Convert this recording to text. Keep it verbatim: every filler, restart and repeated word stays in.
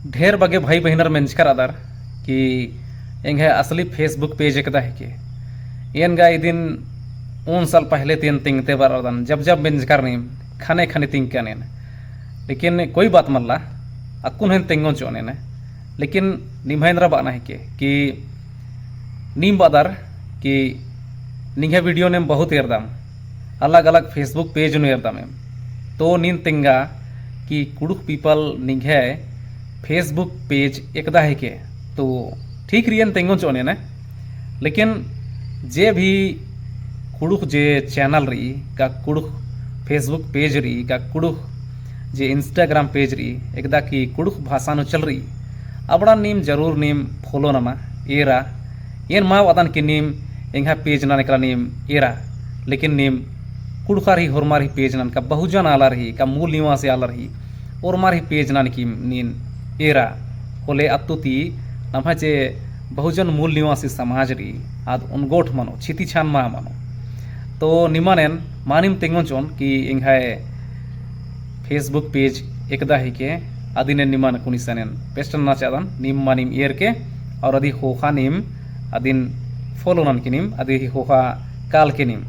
ढेर बग्गे भाई बहिनर मेंजकर रअदर कि एंग्है असली Facebook page एकदा हिके। एन गा इदिन ओन साल पहले ती एन तेंगते बरअदन, जब जब मेंजकर नीम खने खने तिंगकन एन। लेकिन कोई बात मल्ला, अक्कुन हूँ एन तेंगोन चिओन एन। लेकिन निम्है एन्दरा बअना हिके कि नीम बअदर कि निंग्है video नेम बहुत एरदम, अलग अलग Facebook page नू एरदम एम। तो नीन तेंगा कि कुँड़ुख़ people निंग्है Facebook page एकदा हिके, तो ठीक रई एन तेंगोन चिओन एन। लेकिन जे भी कुँड़ुख़ जे channel रई, का कुँड़ुख़ Facebook page रई, का कुँड़ुख़ जे Instagram page रई, एकदा कि कुँड़ुख़ भाषा नू चल रई, अबड़ा नीम जरूर नीम follow नना, एरा। एन मा बअदन कि नीम एंग्है page नना एकला नीम एरा, लेकिन नीम कुँड़ुख़र ही, होरमर ही page नना, का बहुजन आलर ही, का मूल निवासी आलर ही, ओरमर ही page नना कि नीन एरा। होले अत्तु ती नम्है जे बहुजन मूल निवासी समाज रई, आद ओनगोट मनो, छिती छान मा मनो। तो निमन एन मानिम तेंगोन चिओन कि एंग्है Facebook page एकदा हिके, अदिन एन निमन कुनिसन एन पेस्टन नना चादन, नीम मानिम एरके, और अदी ख़ोख़ा नीम अदिन follow ननके नीम, अदी ख़ोख़ा कालके नीम।